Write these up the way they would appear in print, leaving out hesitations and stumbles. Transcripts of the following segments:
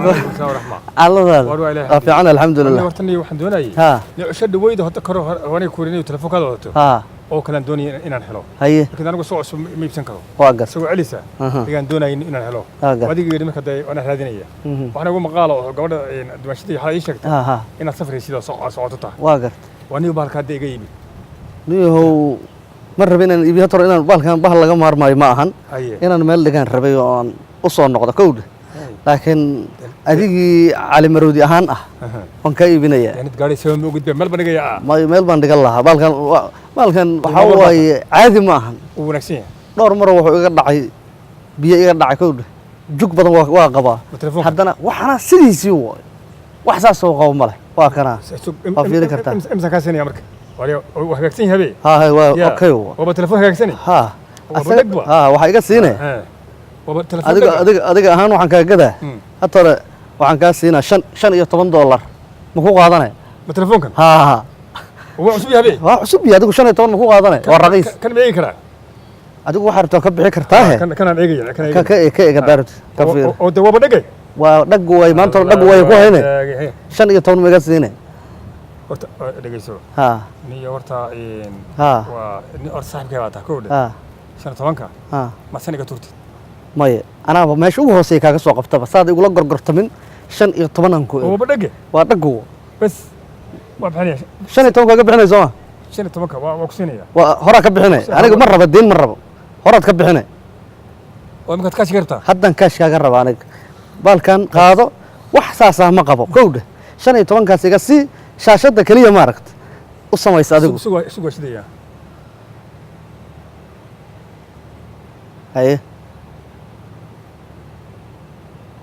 Alladaada waa fiican, alxamdulilah. Horta waxaan doonayay ha cusho dhaweyda horta karo hore kuurinayo telefoonkaada wadato ha oo kalaan doonaya inaan helo. Haye. Laakiin anigu soo cusub ma iibsan karo. Waa gar Isagoo celisa ayaan doonayay inaan helo. Waa gar. Adiga yidhi marka dee waana raadinaya. Waxaan ugu maqaalo oo gabadha dumaashadii waxaa ii sheegtay ha ha inaad safraysid oo socoto tahay. Waa garta. Waa niyo bahalka hadda iga yimid. Niyahow, ma rabi inaan iibiyo hata hore, inaan bahalkan bahal laga maarmaayo ma ahan. Haye. Inaan meel dhigaan rabay oo aan u soo noqdo kowdha, laakiin adigii Cali Maroodi ahaan ah waan kaa iibinayaa. Yanid gaari sabab ma gudbay meel banigaya ah. Meel baan dhigan lahaa bahalkan. Bahalkan waxaa Mar baa waaye caadi ma ahan. Wuu wanaagsan yahay. Dhowr mar wuxuu iga dhacay biyo iga dhacay kowdha, jug badan waa qabaa. Ma telefoonka? Haddana waxana sidiisii waay, wax saas oo qabo ma leh, waa kanaa. Waa fiirin kartaa. Imsaan kaa siinaya marka? Waa hagaagsan yahay habe. Ha ha, waa Ya. okay wa. Waaba telefoon hagaagsani. Ha. Waa dhag ba. Ha, waxaa iga siine. Waaba telefoon Adiga dhag ah. adiga ahaan waxaan kaa gadaa hata hore waxaan kaa siinaa $15, ma ku qaadanay? Ma telefoonkan? Ha ha. Waa cusub yahay habe. Waa cusub yahay. Adigu 15 ma ku qaadanay? Waa raqiis. Kan ma eegi karaa? Adigu waxaa rabtaa ka bixi kartaahe. Kanaan eegaya, kan ka eegaya. ka eega daarat ka fiir. Oo de waaba dhagay. Waa dhag way, maanta hore dhag way ku hayne. 15 ma iga siine? Horta dhegeyso. Ha. Niyo horta Ha. waa horta saaxiibkay baa tahay kowdha. Ha. 15-ka ha ma san iga turtid? Maya, anaaba meesha ugu hooseeya kaaga soo qabtaba, saad igula gorgortamin, 15 aan ku Oo waaba dhage. Waa dhag. Bas waa bixinaya. 15 kaaga bixinay sooma? 15-ka waa ku siinaya. Waa horaa ka bixinay, aniga ma raba deyn, ma rabo, horaad ka bixinay. Oo imikaad kaashi kartaa? Haddan kaash kaaga raba aniga. Baalkan qaado, wax saasaa ma qabo kowdha. 15-kaas iga sii, shaashadda keliya maaragta u samaysa adigu. Sugu waa shidaya. Haye,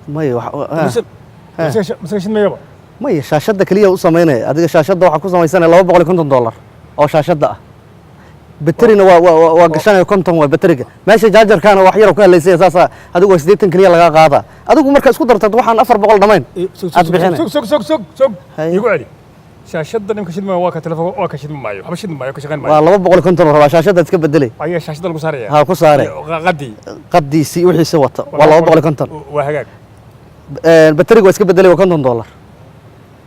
maya wax Masaga shidmayaba. Maya, shaashadda keliya u samaynaya. Adiga shaashadda waxaa ku samaysanaya $250 oo shaashadda ah, baterina waa gashanaya 50 waa bateriga. Meesha jaajarkaana wax yar ku halaysaya, saasaa adigu waa 80 keliya lagaa qaadaa. Adigu marka isku dartad waxaan 400 dhamayn aad bixinay. Sug, sug, sug, sug, sug. Haye. Igu celi shaashadda. Nimka shidmaya waa ka telefoon, waa ka shidmi maayo, waxba shidmi maayo, ka shaqayn Waa maayo. 250 la rabaa, shaashadda iska bedelay. Ayaa shaashadda lagu saaraya? Ha, ku saare. Qadii. Qadiisii wixiisi wata waa 250. Waa hagaag. Bateriga waa iska bedelay, waa $50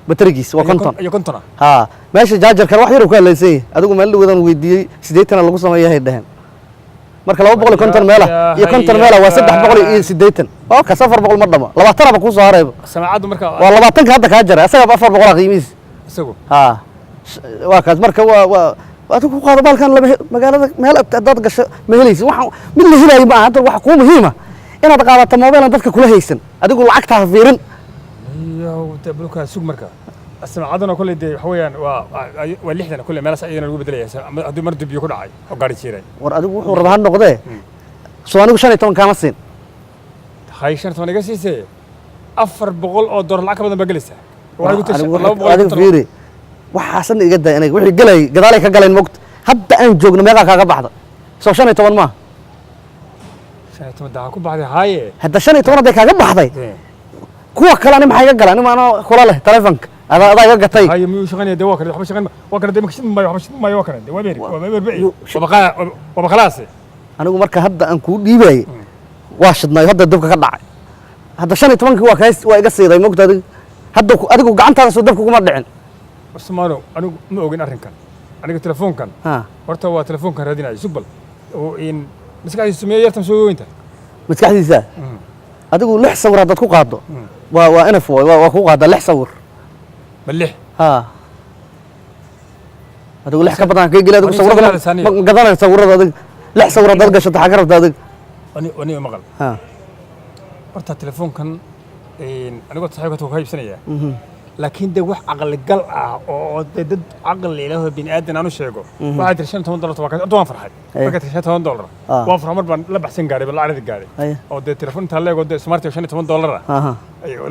baterigiis, waa 50. Iyo 50 ah. Ha, meesha jaajarkan wax yar uu ka halaysan yahay. Adigu meel dhawadan weydiiyey, 80 lagu sameeyahay dheheen. Marka 250 meela iyo 50 meela waa 380, waa kaas 400 ma dhama, 20 ba kuu soo harayba. Samaacaddu marka? Waa 20-ka hadda kaa jaray, asagaba 400 qiimihiis. Isagu. Ha, waa kaas. Marka waa adigu ku qaado baalkan. Lama magaalada meel haddaad gasho ma helaysid. Waxaan mid la helayo ma aha. Hadda waxa kuu muhiima inaad qaadato mobile aan dadka kula haysan, adigu lacagta ha fiirin. Iyo de bulka sug. Marka samaacaduna kolley dee waxa weeyaan waa 60 kolley meelaas ayadana lagu bedelaya haddii mar dib biyo ku dhacay oo gaari jiiray. War adigu wuxuu rabaa ha noqdee, soo anigu 15 kaama siin? Hay, 15 iga siisee, 400 oo doolar lacag ka badan baa gelaysaa. Waxay ku tashay Anigu 250. Adiga fiiri, waxaasan iga day. Aniga wixii galay gadaalay ka galeen mogta. Hadda aan joogno meeqaa kaaga baxda? Soo 15 maaha? 15 daa ku baxday, haye. Hadda 15 hadday kaaga baxday, kuwa kale ani maxaa iga gala? Ani maanaa kula leh taleefanka, adaa iga gatay. Haye, miyuu shaqaynaya? Dee waa kale waxba shaqayn waa kale dee maka shidmi maayo, waxba shidmi maayo, waa kale dee waa beeri, waa beer bici, waaba khalaase. Anigu marka hadda aan kuu dhiibayay waa shidnay, hadda dabka ka dhacay. Hadda 15-kii waa kaas, waa iga siiday mogta. Adiga hadda adigu gacantaada soo dabka kuma dhicin. Usmaano, anigu ma ogin arrinkan. Aniga telefoonkan ha horta waa telefoonkan raadinaya. Sugbal oo in maskaxdiisu sameeyo yartan soo weynta. Maskaxdiisa adigu lix sawir haddaad ku qaaddo waa enough waay. Waa ku qaadaa lix sawir. Ma lix? Ha, adigu lix ka badan ka geli adigu. Aniga Sawirada sawirada saaniya. Ma gadanay sawirada. Adiga lix sawir haddaad gashato, xagga rabta adiga. Ani maqal. Ha. Horta telefoonkan anigoo saaxiibka ka iibsanaya, laakiin de wax caqligal ah oo de dad caqli leh oo bini aadan aan u sheego waxaa jira. $15 waa ka waan farxay. Marka $15 waan farxay, mar baan la baxsan gaaray, bal la caradi gaaray. Oo dee telefoon intaa leego dee smart oo $15 ah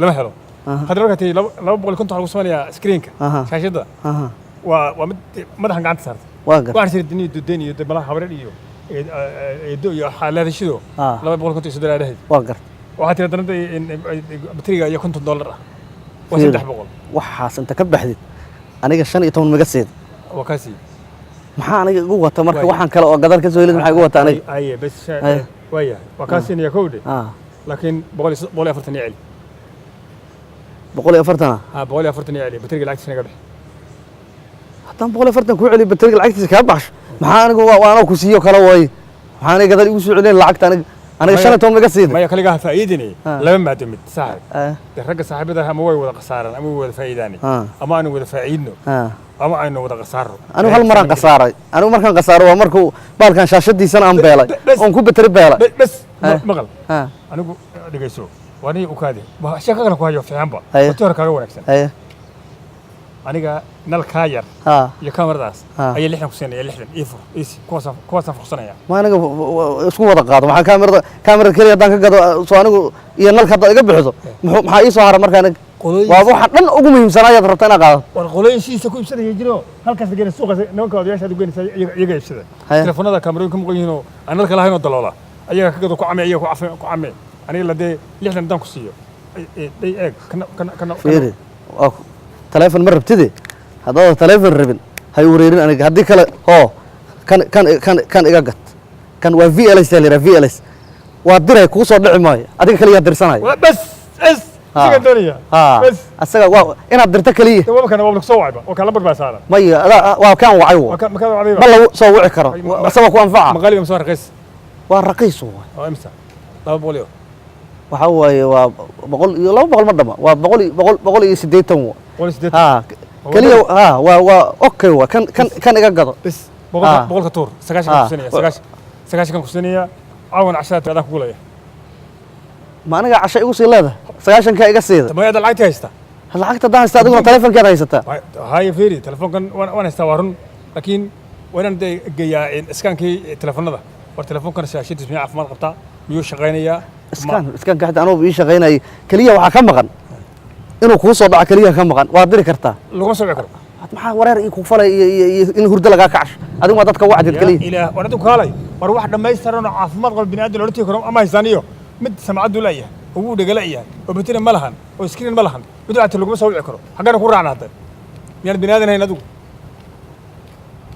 lama helo. Hadda marka tii 250 lagu samaynayaa screenka, shaashadda, waa mid madaxan gacanta saartay. Waa gar. Waxaan jira duniya dudeen iyo dee malaha habreer iyo eedo iyo xaalaadashido 253 ahayd. Waa gar. Waxaa tiri haddana bateriga iyo $50 ah waa Fiiri. 300. Waxaas inta ka baxdid, aniga 15 maga siid. Waa kaasi. Maxaa aniga igu wata marka? Waay. Waxaan kale oo gadaal ka soo helid maxaa igu wata aniga? Aye, bas. Aye. Waayahay, waa kaa siinaya kowdhe, laakiin 140 iyo celi. 140 ah. Ha, 140 iyo celiya, bateriga lacagtiisa naga bixi. Haddaan 140 kuu celiyo, bateriga lacagtiisa kaa baxsho, maxaa anigu waa anoo ku siiyo kale waaye. Maxaa aniga gadaal igu soo celin lacagta? Aniga 15 ma iga siiday? Maya, kaligaa ha faa'iidinay. Laba maado mid, saaxib. Dee ragga saaxiibada ama way wada khasaaraan ama way wada faa'iidaanay. Ama aanu wada faa'iidno ama aynu wada khasaarno. Anigu hal maraan khasaaray. Anigu markaan khasaaro waa markuu baalkan shaashadiisana aan beelay oon ku bateri beelay. Bes, maqal. Anigu dhegeyso, waa aniga u kaadi. Waa sheeko kale ku hayo fiicanba. Wati hore kaaga wanaagsan. Aniga nalkaa yar iyo kamaradaas ayaa 60 ku siinaya, 60 ii fur iisi, kuwaasaan fursanaya. Ma aniga isku wada qaado. Maxaa kaamirada keliya haddaan ka gado soo anigu iyo nalka haddaad iga bixiso, maxaa ii soo hara marka aniga? Waa waxa dhan ugu muhiimsanaa ayaad rabta inaad qaadato. War qolooyin sidiisa ku iibsanaya jiro, halkaas la geenay suuqaas, nimanka odayaasha aad u geenaysa, iyaga iibsada. Telefoonada kaamarooyin ka maqan yihiin oo aan nalka lahayn oo daloola, ayaga ka gado, ku came, iyaga ku cafe ku came. Aniga la dee 60 haddaan ku siiyo, day eeg kana kana kana. Fiiri, waa taleefon ma rabtide. Haddaad taleefon rabin, hay wareerin aniga. Haddii kale hoo, kan kan kan kan iga gad. Kan waa VLS aa la yidhaha, VLS waa diray, kuu soo dhici maayo, adiga kaliyaa dirsanaya. Bas bas, isaga doonaya. Bas. Asaga waa inaad dirto keliya. Dee waaba kana, waaba soo wacayba oo kaan lambar baa saaran. Maya, waa kaan wacay waa kan makaa wacdayba. Ma lagu soo wici karo, asaga ku anfaca. Maqaaliga ma soo raqiis? Waa raqiis waay. Oo imisa? 200 iyo Waxaa waaye waa 100 iyo 200 ma dhama, waa boqol iyo boqol, 180 wa. 180. Ha, keliya ha, waa okay, waa kan kan kan iga gado. Bes, boqolka boqolka tuur, 90 kan kusinaya, 90 kan kusinaya. Caawan cashada adaan kugu leeyahay. Ma aniga casho igu sii leedahay? 90-kaa iga siida. Maya, ada lacagtii haysta. Lacagta haddaan haysta, adiguna taleefonkeed haysataa. Haya, fiiri, telefoonkan waan haystaa, waa run, laakiin waa inaan dee geeyaa iskaankii telefoonada. War telefoonkan shaashadiis miyuu caafimaad qabtaa? Miyuu shaqaynayaa? Iskaan iskaanka xitaa anugu ii shaqaynayay. Keliya waxaa ka maqan inuu kuu soo dhaco, keliya ka maqan. Waad diri kartaa. Laguma soo wici karo. Maxaa wareer ii ku falay iyo in hurdo lagaa kacsho? Adigu waa dadka wacdid keliya. Ilaah, war adigu kaalay. War wax dhammaystiran oo caafimaad qaba bini'aadan loola tegi karo ama haystaan iyo mid samcaddu la'yahay oo wuu dhega la'yahay oo bateri ma lahan oo screen ma lahan, mid lacagta laguma soo wici karo. Xaggana ku raacna hadda? Miyaan bini'aadan hayn adigu?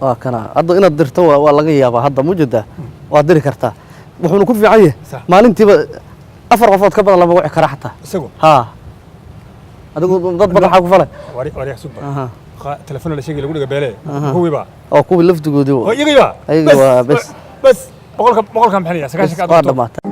Waa kana hadda inaad dirto waa laga yaabaa hadda mujeedaa. Waad diri kartaa, wuxuuna ku fiican yahay maalintiiba afar qofood ka badan lama wici kara xataa. Isagu? Haa, adigu dad badan waxaa ku falay. Wari sugba. Telefoon la sheegay lagu dhiga beele kuwiiba. Oo kuwii laftigoodii oo iyagiiba. Ayaga waa bes. Bes, boqolka bixinaya, 90-ka. Waa dhamaatay.